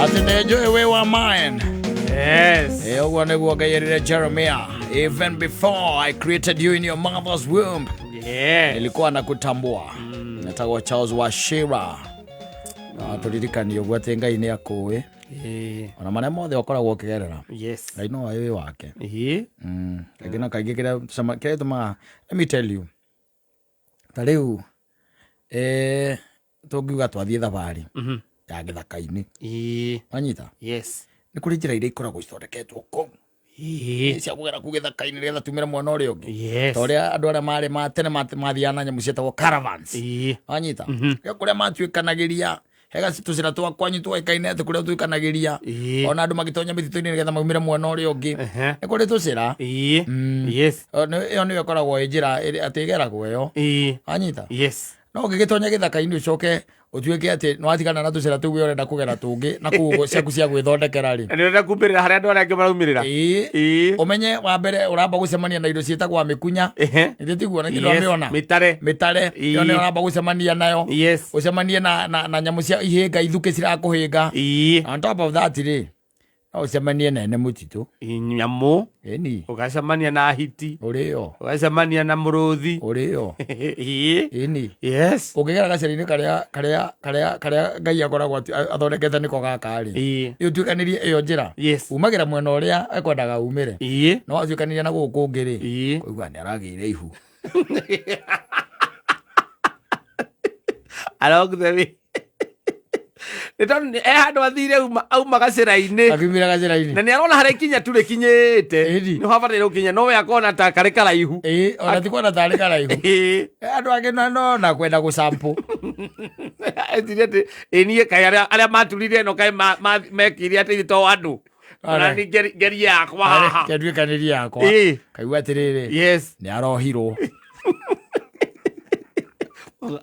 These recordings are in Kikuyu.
Atĩ nĩ njũĩ wĩ wa mine. Yes. Ũguo nĩguo Ngai erire Jeremiah, even before I created you in your mother's womb, nilikuwa nakutambua. Natagwo Charles Wachira. Na tũririkanie ũguo atĩ Ngai nĩ akũĩ ona marĩa mothe ũkoragwo ũkĩgerera. Ngai no wĩ wake. Kaingĩ na kaingĩ kĩrĩa kĩrĩa gĩtũmaga, let me tell you, ta rĩu tũngiuga twathiĩ thabarĩ ya gĩthaka-inĩ, wanyita? Yes. Nĩ kũrĩ njĩra iria ikoragwo ithondeketwo kũu cia kũgera kũu gĩthaka-inĩ nĩgetha tumĩre mwena ũrĩa ũngĩ, ta ũrĩa andũ arĩa marĩ ma tene mathiaga na nyamũ cietagwo caravans. Wanyita? Rĩo kũrĩa matuĩkanagĩria hega tũcĩra twa kwanyu twoĩkaine atĩ kũrĩa tuĩkanagĩria, ona andũ magĩtonya mĩtitũ-inĩ nĩgetha maumĩre mwena ũrĩa ũngĩ, nĩ kũrĩ tũcĩra. Ĩyo nĩyo ĩkoragwo ĩ njĩra atĩ ĩgeragwo ĩyo. Wanyita? Yes. No ũngĩgĩtonya gĩthaka-inĩ ũcoke ũtuĩke atĩ nĩwatigana na tũcĩra tũu we ũrenda kũgera tũngĩ na kũu ũguo ciaku cia gwĩthondekera rĩ, Na nĩ ũrenda kumĩrĩra harĩa andũ arĩa angĩ maraumĩrĩra. Ũmenye wa mbere ũramba gũcemania na indo ciĩtagwo mĩkunya. Githĩ tiguo? Na kĩndũ amĩona. Mĩtare. Mĩtare. Ĩyo nĩyo ũramba gũcemania nayo. Ũcemanie na nyamũ cia ihĩnga, ithukĩ cirakũhĩnga. On top of that rĩ, no ũcemanie na ene mũtitũ. Nyamũ. Ĩni. Ũgacemania na hiti. Ũrĩo. Ũgacemania na mũrũthi. Ũrĩo. Ĩni. Ũngĩgera gacĩra-inĩ karĩa karĩa karĩa karĩa Ngai akoragwo athondekete nĩko gaka rĩ, ũtuĩkanĩrie ĩyo njĩra, umagĩra mwena ũrĩa ekwendaga umĩre. No watuĩkanĩria na gũkũ kũngĩ rĩ, kũigua nĩ aragĩire ihu. Along the way nĩ tondũ e handũ athire auma gacĩra-inĩ. Akiumĩra gacĩra-inĩ. Na nĩ arona harĩa ikinya tu rĩkinyĩte. Nĩ habataire gũkinya, no we akona ta karĩ karaihu. Ĩĩ, ona ti kuona tarĩ karaihu. Andũ angĩ no na kwenda gũcampũ. Etirie atĩ ĩ niĩ kaĩ arĩa maturire ĩno kaĩ mekire atĩ ithuĩ to andũ. Ona ni ngerie yakwa haha. Kĩnduĩkanĩrie yakwa. Kaigua atĩrĩrĩ, nĩ arohirwo.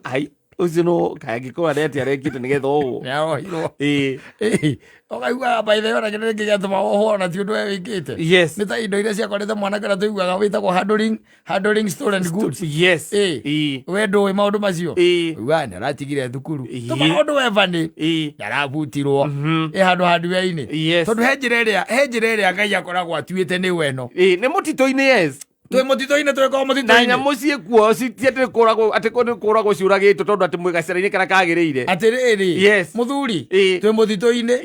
Ai, ũcio no kaĩ angĩkorwo arĩa atĩ arekĩte nĩgetha ũũ. Nĩ arohirwo. Ũkaigua by the way, ona kĩndũ gĩkĩ gĩatũma wohwo ona ti ũndũ we wĩkĩte. Nĩ ta indo iria ciakorete mwanake ũrĩa tũiguaga wĩtagwo handling stolen goods. We ndũĩ maũndũ macio. Ũiguaga nĩ aratigire thukuru. Tũma ũndũ we bani. Nĩ arabutirwo. Ĩ handũ hardware-inĩ. Tondũ he njĩra ĩrĩa Ngai akoragwo atuĩte nĩ weno. Nĩ mũtitũ-inĩ, yes. Twĩ mũtitũ-inĩ, twĩkorwo Na mũtitũ-inĩ. Nyamũ ciĩkuo ti atĩ kũragwo, atĩ nĩ kũragwo ciũragĩtwo tondũ atĩ mwĩ gacĩra-inĩ karĩa kagĩrĩire. Atĩrĩrĩ, mũthuri, twĩ mũtitũ-inĩ.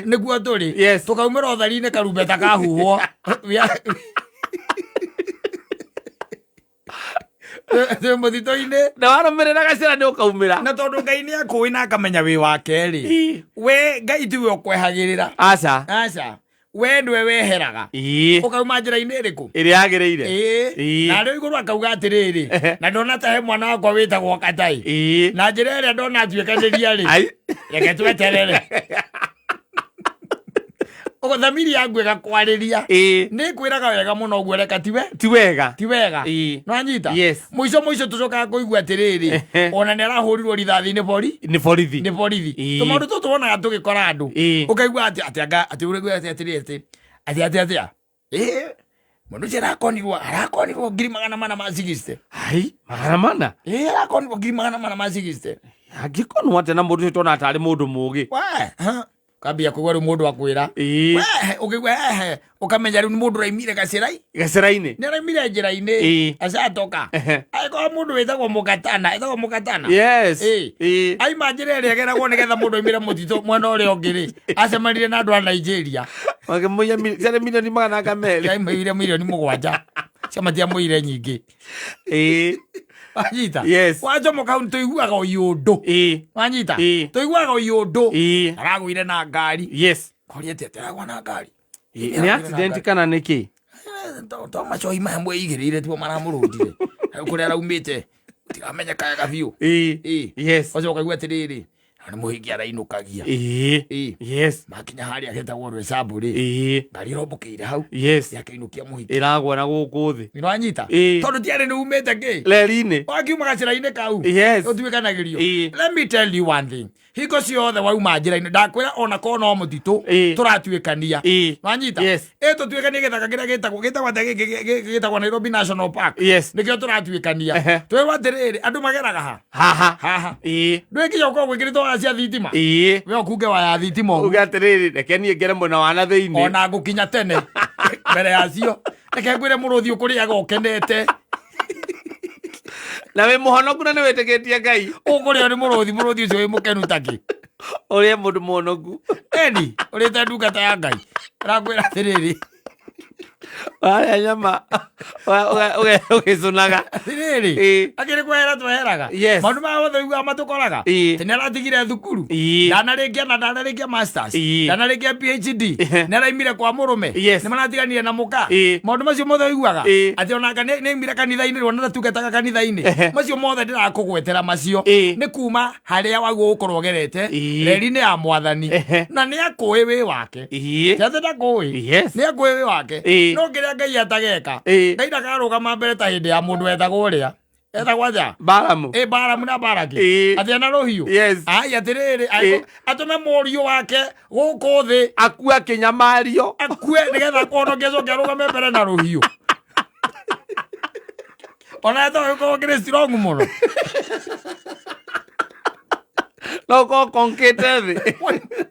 Nĩguo tũrĩ. Tũkaumĩra ũtheri-inĩ karumbeta kahuhwo. Twĩ mũtitũ-inĩ. Na warũmĩrĩra gacĩra nĩ ũkaumĩra. Na tondũ Ngai nĩ akũĩ na akamenya wĩ wake rĩ, we Ngai tiwe ũkwehagĩrĩra. Aca. Aca, we nĩwe weheraga. Ũkauma njĩra-inĩ ĩrĩkũ? Ĩrĩa yagĩrĩire. Na arĩ igũrũ akauga atĩrĩrĩ, na ndona ta he mwana wakwa wĩtagwo Katai, na njĩra ĩrĩa ndona atuĩkanĩria rĩ, Ai. Reke tweterere ũguo thamiri yangu ĩgakwarĩria. Nĩ kwĩraga wega mũno ũguo, reka tiwe. Ti wega. Ti wega. Nĩwanyita? Yes. Mũico mũico tũcokaga kũigua atĩrĩrĩ, ona nĩ arahũrirwo rithathi nĩ bori. Nĩ borithi. Nĩ borithi. Tũmaũndũ tũtũ wonaga tũgĩkora andũ, ũkaigua atĩ atĩ anga atĩ ũraigua atĩ atĩrĩ atĩ atĩ atĩ atĩa mũndũ ũcio arakonirwo 460,000. Ai, 400? Arakonirwo 460,000. Angĩkonwo atĩa na mũndũ ũcio tona tarĩ mũndũ mũgĩ? We ha, kambia kũigua rĩu mũndũ akwĩra, we ũkĩigua hehe, ũkamenya rĩu nĩ mũndũ ũraimire gacĩra Gacĩra-inĩ. Nĩ araimire njĩra-inĩ. Acatoka. Angĩkorwo mũndũ wĩtagwo mũkatana, ĩtagwo mũkatana. Aima njĩra ĩrĩa ĩgeragwo nĩgetha mũndũ aimire mũtitũ mwena ũrĩa ũngĩ rĩ, acemanire na andũ a Nigeria. Makĩmũiya ciarĩ milioni magana anga merĩ. Aimũire 7 milioni cia matiamũire nyingĩ. Wanyita? Yes. Wacomoka hau tũiguaga ũyũndũ. Wanyita? Tũiguaga ũyũndũ. Aragũire na ngari. Koria atĩ aragwa na ngari. Nĩ accident kana nĩ kĩ? To macohi maya mwĩigĩrĩire tuo maramũrũndire kũrĩa araumĩte tiramenyeka wega biũ. Ũcoka ũkaigua atĩrĩrĩ, na nĩ mũhingi arainũkagia. Makinya harĩa hetagwo Rwesambu rĩ, ngari ĩrombũkĩire hau yakĩinũkia mũhiki. Ĩragwa na gũkũ thĩ. Nĩwanyita? Tondũ tiarĩ nĩ umĩte kĩ reri-inĩ. Wakiuma gacĩra-inĩ kau ũtuĩkanagĩrio. Let me tell you one thing, hingo ciothe wauma njĩra-inĩ, ndakwĩra ona korwo no mũtitũ tũratuĩkania. Wanyita? Yes. Ĩ tũtuĩkanie gĩthaka kĩrĩa gĩtagwo atĩa gĩkĩ gĩtagwo Nairobi National Park. Nĩkĩo tũratuĩkania. Twĩrwo atĩrĩrĩ, andũ mageraga ha? Haha. Haha. Ndwĩkinya ũkorwo gwĩkĩrĩtwo waya cia thitima. Ĩĩ. We ũkunge waya ya thitima ũguo. Uge atĩrĩrĩ, reke niĩ ngere mwena wa na thĩinĩ. Ona ngũkinya tene mbere yacio. Reke ngwĩre mũrũthi ũkũrĩaga ũkenete. Na wĩ mũhonoku na nĩ wĩtĩkĩtie Ngai. Ũkũrĩo nĩ mũrũthi, mũrũthi ũcio wĩ mũkenu takĩ. Ũrĩe mũndũ mũhonoku. Eni, ũrĩte ndungata ya Ngai. Ũrakwĩra atĩrĩrĩ. Warĩa nyama ũgĩcũnaga. Atĩrĩrĩ. Ĩĩ. Akĩrĩ kwehera tweheraga. Yes. Maũndũ maya mothe ũiguaga matũkoraga. Ĩĩ. Atĩ nĩ aratigire thukuru. Ĩĩ. Ndanarĩkia na ndanarĩkia masters. Ĩĩ. Ndanarĩkia PhD. Ehe. Nĩ araimire kwa mũrũme. Yes. Nĩ maratiganire na mũka. Ĩĩ. Maũndũ macio mothe ũiguaga. Ĩĩ. Atĩ onanga nĩ aimire kanitha-inĩ rĩu ona ndatungataga kanitha-inĩ. Ehe. Macio mothe ndĩrakũgwetera macio. Ĩĩ. Nĩ kuma harĩa wagwo gũkorwo ũgerete. Ĩĩ. Reri-inĩ ya mwathani. Ehe. Na nĩ akũĩ wĩ wake. Ĩĩ. Ti atĩ ndakũĩ. Yes. Nĩ akũĩ wĩ wake. Ĩĩ. No kĩrĩa Ngai atageka. Ĩĩ. Ngai ndakarũgama mbere ta hĩndĩ ya mũndũ wetagwo ũrĩa. Etagwo atĩa? Balamu. Ĩ Balamu na Balaki. Ĩĩ. Atĩ ena rũhiũ. Yes. Ai atĩrĩrĩ, Ĩĩ. atũme mũriũ wake gũkũ thĩ Akue akĩnyamario. akue nĩgetha kũhonokia acoke arũgame mbere na rũhiũ. Ona to gĩkorwo kĩrĩ strong mũno. No ũkorwo konkĩte thĩ.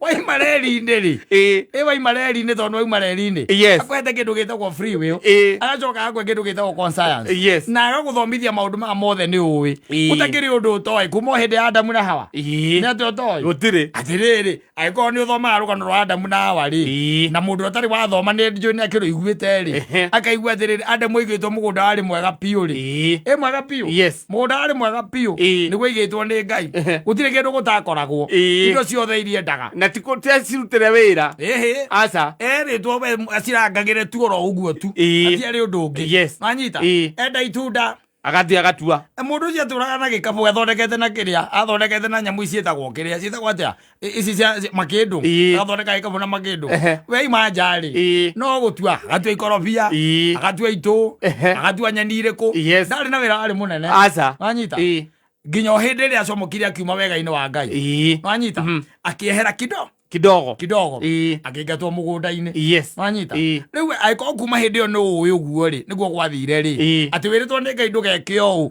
Waima reri-inĩ rĩ. Ĩĩ. Ĩ waima reri-inĩ tondũ waima reri-inĩ. Yes. Akwete kĩndũ gĩtagwo free will. Ĩĩ. Agacoka agakũhe kĩndũ gĩtagwo conscience. Yes. Na agagũthomithia maũndũ maya mothe nĩ ũĩ. Ĩĩ. Gũtakĩrĩ ũndũ ũtoĩ kuma o hĩndĩ ya Adamu na Hawa. Ĩĩ. Nĩ atĩ ũtoĩ? Gũtirĩ. Atĩrĩrĩ, angĩkorwo nĩ ũthomaga rũgano rwa Adamu na Hawa rĩ, Ĩĩ. na mũndũ ũtarĩ wathoma nĩ njũĩ nĩ akĩrũiguĩte rĩ, Ehe. akaigua atĩrĩrĩ, Adamu aigĩtwo mũgũnda warĩ mwega biũ rĩ. Ĩĩ. Ĩ mwega biũ? Yes. Mũgũnda warĩ mwega biũ. Ĩĩ. Nĩguo aigĩtwo nĩ Ngai. Ehe. Gũtirĩ kĩndũ gũtakoragwo. Ĩĩ. Indo ciothe iria endaga. Na ti cirutĩre wĩra. Ĩhĩ. Aca. Erĩtwo we acirangagĩre tu oro ũguo tu. Ĩĩ. Hatiarĩ ũndũ ũngĩ. Yes. Wanyita? Ĩĩ. Enda itunda. Agathiĩ agatua. Mũndũ ũcio atũraga na gĩkabũ athondekete na kĩrĩa athondekete na nyamũ ici ciĩtagwo kĩrĩa ciĩtagwo atĩa ici cia makĩndũ. Ĩĩ. Agathondeka gĩkabũ na makĩndũ. Ehe. We ima nja rĩ. Ĩĩ. No gũtua agatua ikorobia. Ĩĩ. Agatua itũ. Ehe. Agatua nyeni irĩkũ. Yes. Ndarĩ na wĩra warĩ mũnene. Aca. Wanyita? Ĩĩ. Nginya o hĩndĩ ĩrĩa acomokire akiuma wega-inĩ wa Ngai. Ĩĩ. Wanyita? Akĩehera kido Kidogo. kidogo. Ĩĩ. Akĩingatwo mũgũnda-inĩ. Yes. Wanyita? Ĩĩ. Rĩu angĩkorwo kuma hĩndĩ ĩyo nĩ ũĩ ũguo rĩ, nĩguo gwathire rĩ. Ĩĩ. Atĩ wĩrĩtwo nĩ Ngai ndũgeke ũũ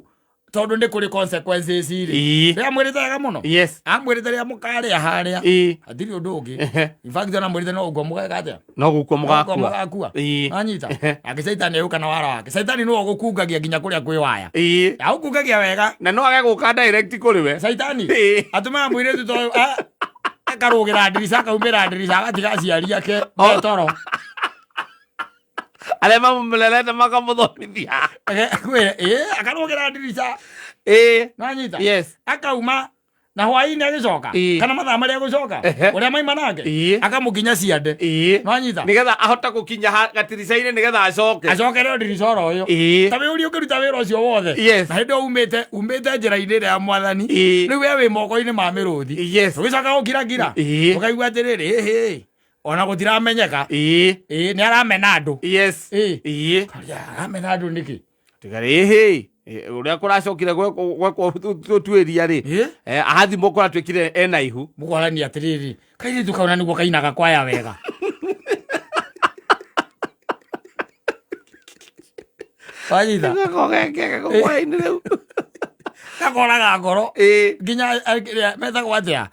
tondũ nĩ kũrĩ consequences rĩ. Ĩĩ. Rĩrĩa amwĩrĩte wega mũno. Yes. Amwĩrĩte rĩrĩa mũkarĩa harĩa. Ĩĩ. Hatirĩ ũndũ ũngĩ. Ehe. In fact ona amwĩrĩte no ũguo mũgeka atĩa? No gũkua Ũguo mũgakua. mũgakua. Ĩĩ. Wanyita? Ehe. Nake Caitani agĩũka na wara wake. Caitani nĩwe ũgũkungagia nginya kũrĩa kwĩ waya. Ĩĩ. Agũkungagia wega. Na no age gũka direct kũrĩ we. Caitani. Ĩĩ. Atũmaga mũirĩtu ta ũyũ akarũgĩra ndirica akaumĩra ndirica agatiga aciari ake me toro. Arĩa mamũrerete makamũthomithia. Kwĩra, ĩĩ, akarũgĩra ndirica. Ĩĩ. Nanyita? Yes. Akauma na hwaĩ-inĩ agĩcoka Ĩĩ. kana mathaa marĩa agũcoka Ehe. ũrĩa maima nake Ĩĩ. akamũkinya ciande. Ĩĩ. Nwanyita? Nĩgetha ahote gũkinya gatirica-inĩ nĩgetha acoke. Acokere o ndirica oro ũyũ. Ĩĩ. Ta wĩũrie ũkĩruta wĩra ũcio wothe. Yes. Na hĩndĩ ĩyo umĩte njĩra-inĩ ĩrĩa ya mwathani. Ĩĩ. Rĩu we wĩ moko-inĩ ma mĩrũthi. Yes. Ũgĩcoka gũkiragira. Ĩĩ. Ũkaigua atĩrĩrĩ, ĩhĩ, ona gũtiramenyeka. Ĩĩ. Ĩĩ, nĩ aramena andũ. Yes. Ĩĩ. Ĩĩ. Karia, aramena andũ nĩkĩ? Tiga rĩhĩ. Ũrĩa kũracokire gwekwo ũtuĩria rĩ. Ĩĩ. Athimwo kũratuĩkire ena ihu. Mũkwarania atĩrĩrĩ, kairĩtu kau na nĩguo kainaga kwaya wega. Wanyita? Gako geke gakwainĩ rĩu. Gakoraga ngoro. Ĩĩ. Nginya kĩrĩa metagwo atĩa?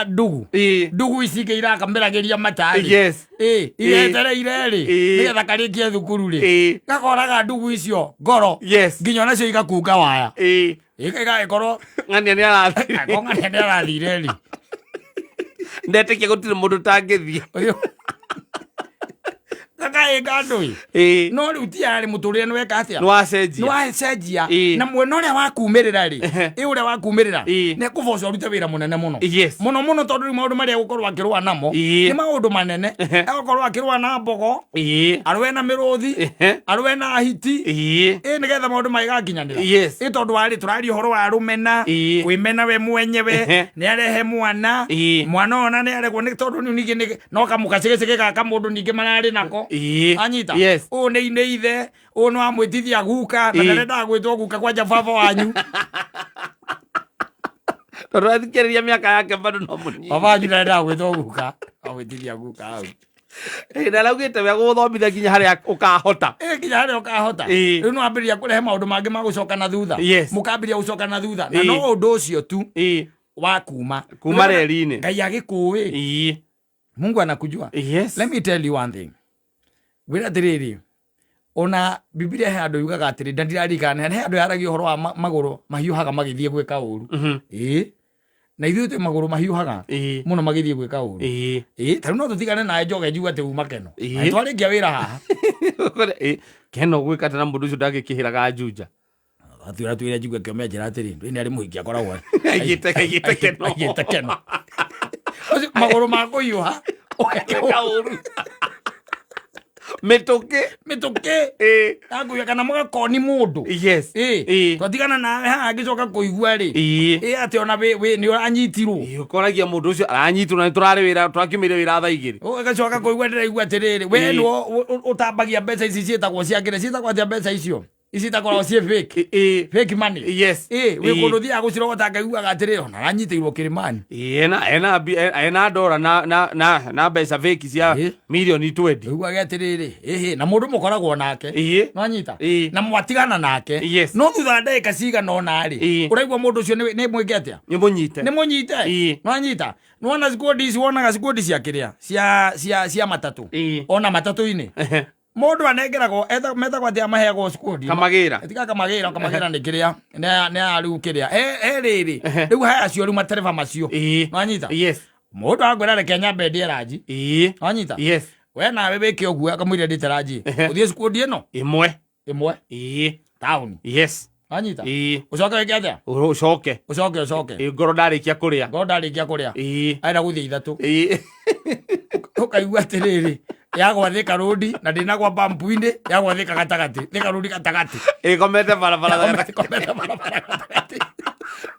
Ndugu. Ĩĩ. Ndugu ici ingĩ irakamĩragĩria mata rĩ. Yes. Ĩĩ, iretereire rĩ. Ĩĩ. Nĩgetha karĩkie thukuru rĩ. Ĩĩ. Gakoraga ndugu icio ngoro. Yes. Nginya onacio igakunga waya. Ĩĩ. Igagĩkorwo Ng'ania nĩ arathire. angĩkorwo ng'ania nĩ arathire rĩ. Ndetĩkia gũtirĩ mũndũ ũtangĩthiĩ. Ũyũ. Gakaĩnga andũ ĩ. Ĩĩ. No rĩu ti yarĩ mũtũrĩre nĩ weka atĩa? Nĩ wacenjia. Nĩ wacenjia. Ĩĩ. Na mwena ũrĩa wakumĩrĩra rĩ, Ehe. ĩ ũrĩa wakumĩrĩra, Ĩĩ. nĩ ekũboco ũrute wĩra mũnene mũno. Yes. Mũno mũno tondũ rĩu maũndũ marĩa egũkorwo akĩrũa namo, Ĩĩ. nĩ maũndũ manene. Ehe. Egũkorwo akĩrũa na mbogo, Ĩĩ. arũe na mĩrũthi, Ehe. arũe na hiti. Ĩĩ. Ĩ nĩgetha maũndũ magĩgakinyanĩra. Yes. Ĩ tondũ warĩ tũraria ũhoro wa rũmena, Ĩĩ. kwĩmena we mwenyewe, Ehe. nĩ arehe mwana, Ĩĩ. mwana ona nĩ aregwo nĩ tondũ rĩu ningĩ nĩ no kamũgacĩgĩcĩgĩ gaka mũndũ ningĩ mararĩ nako. Ĩĩ. Anyita? Yes. Ũyũ nĩ ithe, ũyũ nĩ wamwĩtithia guka, na Ĩĩ. ndarendaga gwĩtwo guka kwanja baba wanyu. Tondũ athikĩrĩria mĩaka yake bado no mũnini. Baba wanyu ndarendaga gwĩtwo guka, amwĩtithia guka hau. Ĩĩ, na araugĩte we gũgũthomithia nginya harĩa ũkahota. Ĩĩ, nginya harĩa ũkahota. Ĩĩ. Rĩu nĩ wambĩrĩria kũrehe maũndũ mangĩ ma gũcoka na thutha. Yes. Mũkambĩrĩria gũcoka na thutha. Na Ĩĩ. no ũndũ ũcio tu Ĩĩ. Wa kuma Kuma reri-inĩ. Ngai agĩkũĩ. Mungu anakujua. Let me tell you one thing, ngwĩra atĩrĩrĩ, ona Bibilia he handũ yugaga atĩrĩ, na ndirarikana, he handũ yaragia ũhoro wa magũrũ mahiũhaga magĩthiĩ gwĩka ũru. Ĩĩ, na ithuĩ twĩ magũrũ mahiũhaga mũno magĩthiĩ gwĩka ũru. Ĩĩ, tarĩu no tũtigane nawe njoge njigue atĩ uma Keno. Na twarĩkia wĩra haha. Ĩĩ, Keno gwĩka atĩ na mũndũ ũcio ndangĩkĩhĩraga Juja. Atwĩra twĩra njigue kĩome njĩra atĩrĩ, ndũĩ nĩ arĩ mũhiki akoragwo Aigĩte Keno. Aigĩte Keno. Ũcio magũrũ ma kũhiũha Gwĩka ũru mĩtũkĩ. Mĩtũkĩ. Akũiga kana mũgakoni mũndũ. Ĩĩ, twatigana nawe haha ngĩcoka kũigua rĩ, ĩĩ, atĩ ona wĩ nĩ ũranyitirwo. Ĩĩ, ũkoragia mũndũ ũcio aranyitwo na nĩ tũrarĩ wĩra, tũrakiumĩire wĩra thaa 2. Ũgacoka kũigua ndĩraigua atĩrĩrĩ, we nĩwe ũtambagia mbeca ici ciĩtagwo cia kĩrĩa, ciĩtagwo atĩa mbeca icio ici itakoragwo ciĩ fake? Fake money. Ĩĩ, wĩ kũndũ thiaga gũcirogota ngaiguaga atĩrĩrĩ, ona aranyitĩirwo kĩrĩmani. Ĩĩ, ena ndora na mbeca fake cia mirioni 20. Ũiguage atĩrĩrĩ, ĩhĩ, na mũndũ mũkoragwo nake. Nwanyita? Na mwatigana nake. No thutha wa ndagĩka cigana ũna rĩ, ũraigua mũndũ ũcio nĩ mwĩke atĩa? Nĩ mũnyite. Nĩ mũnyite. Nwanyita? Nĩwona sikundi ici, wonaga sikundi cia kĩrĩa cia matatũ. Ona matatũ-inĩ. Mũndũ anengeragwo metagwo atĩa maheagwo sikundi? Kamagĩra. Tiga kamagĩra, kamagĩra nĩ kĩrĩa. Nĩ ya rĩu kĩrĩa. He rĩrĩ. Rĩu haya acio rĩu matereba macio. Nwanyita? Mũndũ akwĩra reke nyambe ndĩe ranji. Nwanyita? We nawe wĩke ũguo akamwĩra ndĩte ranji. Ũthiĩ sikundi ĩno? Ĩmwe. Ĩmwe. Taũni. Wanyita? Ũcoke wĩke atĩa? Ũcoke. Ũcoke, ũcoke. Ĩĩ, ngoro ndarĩkia kũrĩa. Ngoro ndarĩkia kũrĩa. Arenda gũthiĩ 3. Ũkaigua atĩrĩrĩ, yagwa Thika Road na ndĩnagwa bampu-inĩ, yagwa Thika gatagatĩ, Thika Road gatagatĩ. Ĩkomete barabara gatagatĩ. Ĩkomete barabara gatagatĩ.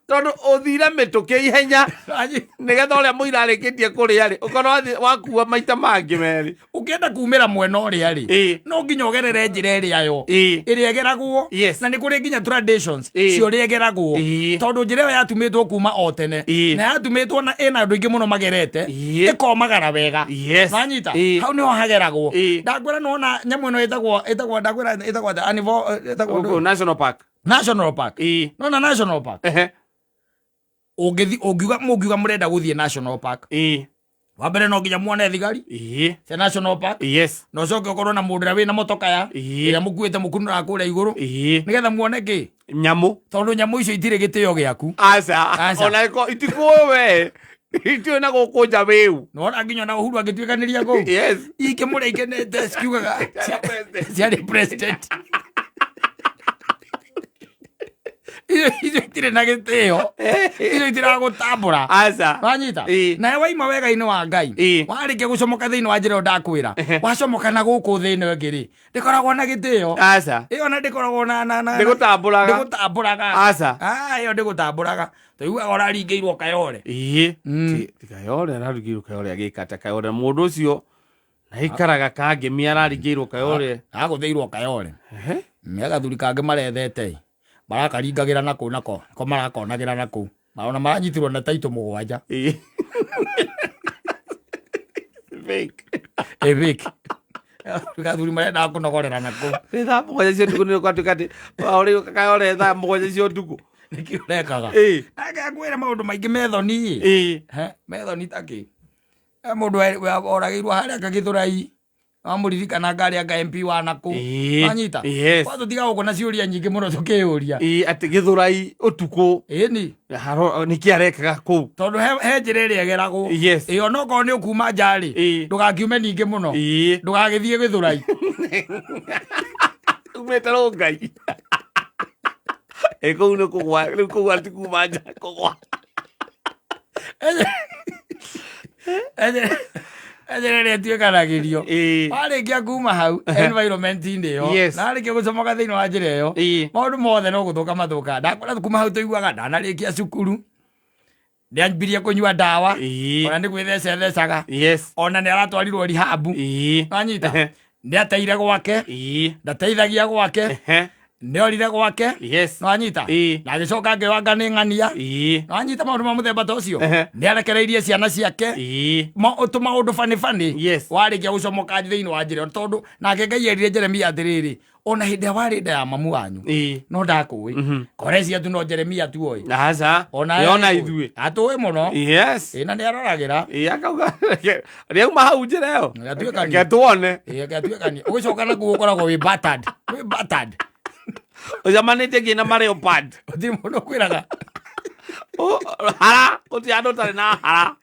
Tondũ ũthire mĩtũkĩ ihenya. Anyi. Nĩgetha ũrĩa mũira arĩkĩtie kũrĩa rĩ, ũkorwo wakua maita mangĩ merĩ. Ũngĩenda kumĩra mwena ũrĩa rĩ, no nginya ũgerere njĩra ĩrĩa yo. Ĩrĩa ĩgeragwo. Na nĩ kũrĩ nginya traditions cia ũrĩa ĩgeragwo. Tondũ njĩra ĩyo yatumĩtwo kuma o tene. Na yatumĩtwo na ĩna andũ aingĩ mũno magerete. Ĩkomagara wega. Wanyita? Hau nĩho hageragwo. Ndakwĩra nĩwona nyamũ ĩno ĩtagwo, ndakwĩra ĩtagwo atĩa? Anivo, ĩtagwo Gũkũ National Park. National Park. Nona National Park. Ũngĩthi, ũngiuga, mũngiuga mũrenda gũthiĩ National Park. Wa mbere no nginya muone thigari. Cia National Park. Na ũcoke ũkorwo na mũndũ ũrĩa wĩna motoka ya, ĩrĩa mũkuĩte mũkunũraga kũrĩa igũrũ. Nĩgetha muone kĩ? Nyamũ. Tondũ nyamũ icio itirĩ gĩtĩo gĩaku. Aca. Aca. Ona iko itikũĩ we. Itiũĩ na gũkũ nja wĩu. Nĩwona nginya ona Uhuru agĩtuĩkanĩria kũu. Ikĩmũrĩa ikenete cikiugaga ciarĩ president. Icio itirĩ na gĩtĩo. Icio itiragũtambũra. Aca. Wanyita? Nawe waima wega-inĩ wa Ngai. Warĩkia gũcomoka thĩinĩ wa njĩra ĩyo ndakwĩra. Wacomoka na gũkũ thĩ ĩno ĩngĩ rĩ, ndĩkoragwo na gĩtĩo. Aca. Ĩyo ona ndĩkoragwo na, na, na, Ndĩgũtambũraga. Ndĩgũtambũraga. Aca. Ah, ĩyo ndĩgũtambũraga. Tũiguaga ũraringĩirwo Kayore. Ti Kayore araringĩirwo Kayore agĩka atĩa Kayore? Mũndũ ũcio na aikaraga Kangemi araringĩirwo Kayore. Agũthĩirwo Kayore. Nĩ gathuri kangĩ marethete. Marakaringagĩra na kũu nako, ko marakonagĩra na kũu. Ona maranyitirwo na taitũ 7. Fake. Fake. Gathuri marendaga kũnogorera na kũu. Nĩ thaa 7 cia ũtukũ nĩ ũgatuĩka atĩ, ũrĩ Kayore thaa 7 cia ũtukũ. Nĩkĩ ũrekaga? Nake akwĩra maũndũ maingĩ methoni. He, methoni ta kĩ? He mũndũ oragĩirwo harĩa Gagĩthũrai. Wamũririkana ngarĩ anga MP wa nakũ. Wanyita? Kwa tũtiga gũkũ na ciũria nyingĩ mũno tũkĩyũria. Atĩ Gĩthũrai ũtukũ. Ĩni. Haro, nĩkĩ arekaga kũu? Tondũ he njĩra ĩrĩa ĩgeragwo. Ĩyo no korwo nĩ ũkuma nja rĩ, ndũgakiume ningĩ mũno. Ndũgagĩthiĩ Gĩthũrai. Umĩte Rũngai. Kũu nĩ kũgwa, rĩu kũgwa ti kuma nja, kũgwa. Njĩra ĩrĩa ĩtuĩkanagĩrio. Warĩkia kuma hau environment-inĩ ĩyo, na warĩkia gũcomoka thĩinĩ wa njĩra ĩyo, maũndũ mothe no gũthũka mathũkaga. Ndakwĩra kuma hau tũiguaga ndanarĩkia cukuru, nĩambirie kũnyua ndawa, ona nĩ gwĩtheca ethecaga. Ona nĩ aratwarirwo rehab. Wanyita? Nĩateire gwake, ndateithagia gwake. Nĩorire gwake. Yes. Nĩwanyita? Ĩĩ. Na agĩcoka akĩwanga nĩ ng'ania. Ĩĩ. Nĩwanyita maũndũ ma mũthemba ta ũcio? Ehe. Nĩarekereirie ciana ciake. Ĩĩ. Tũmaũndũ bani bani. Yes. Warĩkia gũcomoka thĩinĩ wa njĩra tondũ nake Ngai erire Jeremia atĩrĩrĩ, ona hĩndĩ ĩrĩa warĩ nda ya mamu wanyu Ĩĩ. no ndakũĩ. Korecia tu no Jeremia tu oĩ. Aca. Ona Ona ithuĩ. Atũĩ mũno. Yes. Ĩ na nĩaroragĩra. Ĩĩ akauga rĩauma hau njĩra ĩyo. Gatuĩkania. Reke tuone. Ĩ gatuĩkania. Ũgĩcoka nakuo ũkoragwo wĩ battered. Wĩ battered. Ũcemanĩtie nginya na maleopard. Gũtirĩ mũndũ ũkwĩraga. Hara. Gũtirĩ andũ ũtarĩ na hara.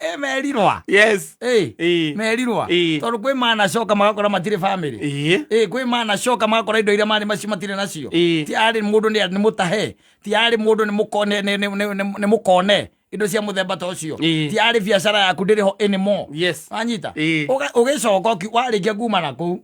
Ĩ merirwa. Yes. Ĩ. Ĩĩ. Merirwa. Ĩĩ. Tondũ kwĩ manacoka magakora matirĩ family. Ĩĩ. Ĩ kwĩ manacoka magakora indo iria marĩ macio matirĩ nacio. Ĩĩ. Ti arĩ mũndũ nĩ mũtahe. Ti arĩ mũndũ nĩ mũkone nĩ mũkone indo cia mũthemba ta ũcio. Ĩĩ. Ti arĩ biacara yaku ndĩrĩ ho anymore. Yes. Wanyita? Ĩĩ. Ũgĩcoka warĩkia kuma na kũu.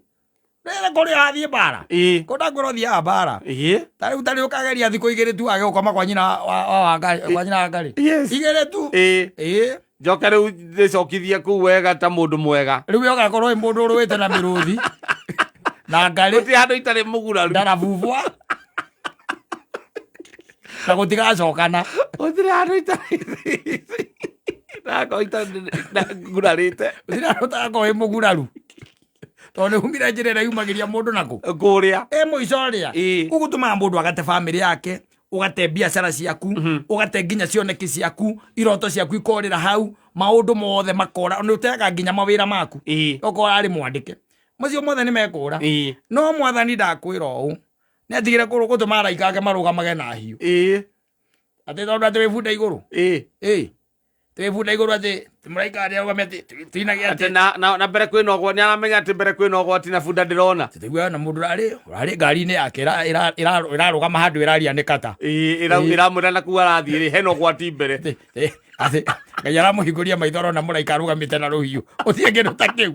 Rĩrĩ kũrĩa wathiĩ mbara. Ĩĩ. Kũu ndakwĩra ũthiaga mbara. Ĩĩ. Ta rĩu ta rĩu ũkageria thikũ igĩrĩ tu wage gũkoma kwa nyina wa Wangari kwa nyina Wangari. Yes. Igĩrĩ tu. Ĩĩ. Ĩĩ. Njoke rĩu ndĩcokithie kũu wega ta mũndũ mwega. Rĩu we ũgakorwo wĩ mũndũ ũrũĩte na mĩrũthi na ngarĩ Gũtirĩ handũ itarĩ mũguraru. ndarabubwa na gũtigacokana. Gũtirĩ handũ itarĩ ndakorwo itarĩ ngurarĩte. Gũtirĩ handũ ũtagakorwo wĩ mũguraru tondũ nĩ umire njĩra ĩrĩa yumagĩria mũndũ nakũ. Kũrĩa. Ĩ mũico ũrĩa Ĩĩ. ũgũtũmaga mũndũ agate bamĩrĩ yake, ũgate biacara ciaku, ũgate nginya cioneki ciaku, iroto ciaku ikorĩra hau, maũndũ mothe makora, nĩ ũteaga nginya mawĩra maku. Ĩĩ. Okorwo arĩ mwandĩke macio mothe nĩ mekũra. Ĩĩ. No mwathani ndakwĩra ũũ, nĩ atigire gũtũma araika ake marũgamage na hiũ. Ĩĩ. Atĩ tondũ atĩ wĩ bunda igũrũ. Ĩĩ. Ĩĩ. Twĩ bunda igũrũ atĩ mũraika arĩa arũgame atĩ tuinage Atĩ atĩ na mbere kwĩna ũgwati, nĩaramenya atĩ mbere kwĩna ũgwati na bunda ndĩrona. tũtiguaga na mũndũ ũrarĩ ngari-inĩ yake ĩrarũgama handũ ĩraria nĩ kata. Ĩĩ, ĩramwĩra na kũu arathiĩ rĩ, hena ũgwati mbere. Atĩ Ngai aramũhingũria maitho arona mũraika arũgamĩte na rũhiũ. Ũthiĩ kĩndũ ta kĩu.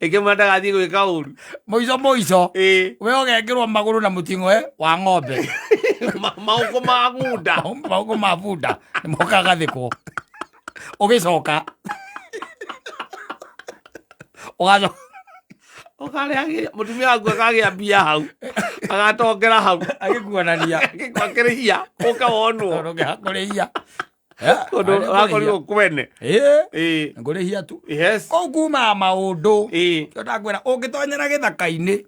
Ĩkĩmwĩra ndagathiĩ gwĩka ũru. Mũico mũico. Ĩĩ. We ũgekĩrwo magũrũ na mũting'oe wa ng'ombe. Maũkũ ma ng'unda. Maũkũ ma bunda nĩ mokaga gathĩkwo. Ũgĩcoka. Ũgacoka. Ũkarĩa mũtumia waku akagĩa mbia hau. Agatongera hau. Agĩkuonania. Akĩrĩhia ũka wonwo. Tondũ kũrĩhia. Tondũ wakorirwo kwene. Ĩĩ. Ĩĩ. Ngũrĩhia tu. Yes. Kũu kumaga maũndũ. Ĩĩ. Kĩo ndakwĩra ũngĩtonyera gĩthaka-inĩ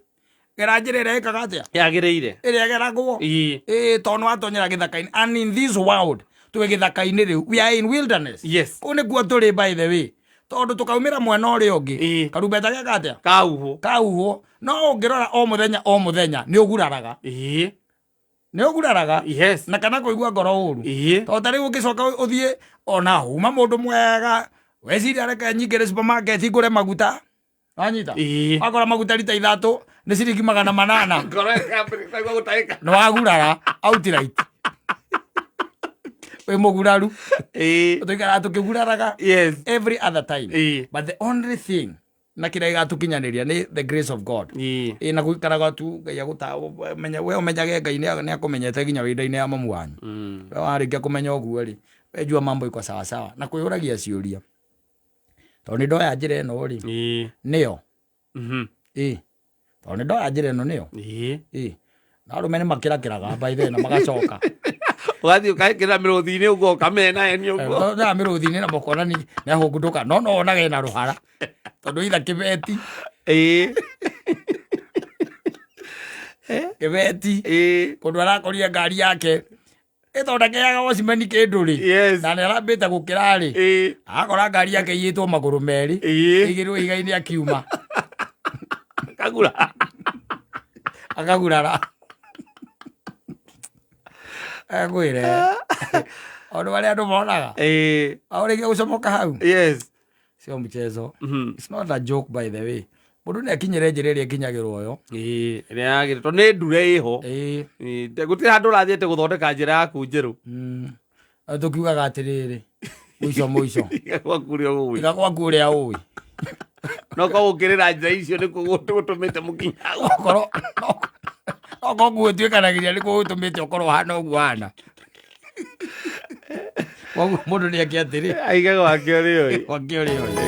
gera njĩra ĩrĩa ĩkaga atĩa? Yagĩrĩire. Ĩrĩa ĩgeragwo. Ĩĩ. Ĩĩ tondũ nĩwatonyera gĩthaka-inĩ. And in this world twĩ gĩthaka-inĩ rĩu. We are in wilderness. Yes. Kũu nĩkuo tũrĩ by the way. Tondũ tũkaumĩra mwena ũrĩa ũngĩ. Ĩĩ. Karumbeta geka atĩa? Kauhwo. Kauhwo. No ũngĩrora o mũthenya o mũthenya nĩ ũguraraga. Ĩĩ. Nĩ ũguraraga. Yes. Na kana kũigua ngoro ũru. Ĩĩ. Tondũ ta rĩu ũngĩcoka ũthiĩ ona uma mũndũ mwega weciria reke nyingĩre supermarket ngũre maguta. Wanyita? Ĩĩ. Wakora maguta rita 3 nĩ ciringi 800. Ngoro ĩkaigua gũtahĩka. Nĩ wagurara outright. Wĩ mũguraru. Ĩĩ. Tũikaraga tũkĩguraraga Yes. every other time. Ĩĩ. But the only thing na kĩrĩa gĩgatũkinyanĩria nĩ the grace of God. Ĩĩ. Ĩ na gũikaraga tu Ngai agũta we ũmenyage Ngai nĩ akũmenyete nginya wĩ nda-inĩ ya mamu wanyu. We warĩkia kũmenya ũguo rĩ, we jua mambo iko sawa sawa na kwĩyũragia ciũria. Tondũ nĩ ndoya njĩra ĩno rĩ, Ĩĩ. nĩyo. Ĩĩ. Ĩĩ. Tondũ nĩ ndoya njĩra ĩno nĩyo. Ĩĩ. Ĩĩ. Na arũme nĩ makĩrakĩraga by the way na magacoka. Ũgathiĩ ũkahĩkĩra mĩrũthi-inĩ ũguo ũkamena eni ũguo. Na mĩrũthi-inĩ na mũkona nĩ ahũngũndũka no wonaga ena rũhara. Tondũ itha kĩbeti. Ĩĩ. Kĩbeti. Ĩĩ. Kũndũ arakorire ngari yake ĩthondekeaga wocimeni kĩndũ rĩ. Yes. Na nĩ arambĩte gũkĩra rĩ. Ĩĩ. Akora ngari yake iyĩtwo magũrũ merĩ. Ĩĩ. Ĩigĩrwo ihiga-inĩ akiuma. Akagura. Akagurara. Akwĩre. Ũndũ marĩa andũ monaga. Ĩĩ. Aũrĩkia gũcomoka hau. Yes. Sio mchezo. It's not a joke by the way. Mũndũ nĩ akinyĩre njĩra ĩrĩa ĩkinyagĩrwo yo. Ĩĩ, ĩrĩa yagĩrĩire tondũ nĩ ndure ĩho. Ĩĩ. Ĩĩ, gũtirĩ handũ ũrathiĩte gũthondeka njĩra yaku njerũ. Na tũkiugaga atĩrĩrĩ, mũico mũico. Tiga gwaku ũrĩa ũĩ. Tiga gwaku ũrĩa ũĩ. No korwo gũkĩrĩra njĩra icio nĩkuo gũtũmĩte mũkinye hau. Okorwo okorwo gũtuĩkanagĩria nĩkuo gũtũmĩte ũkorwo ũhana ũguo ũhana. Koguo mũndũ nĩ eke atĩrĩ. Aige gwake ũrĩa ũĩ. Gwake ũrĩa ũĩ.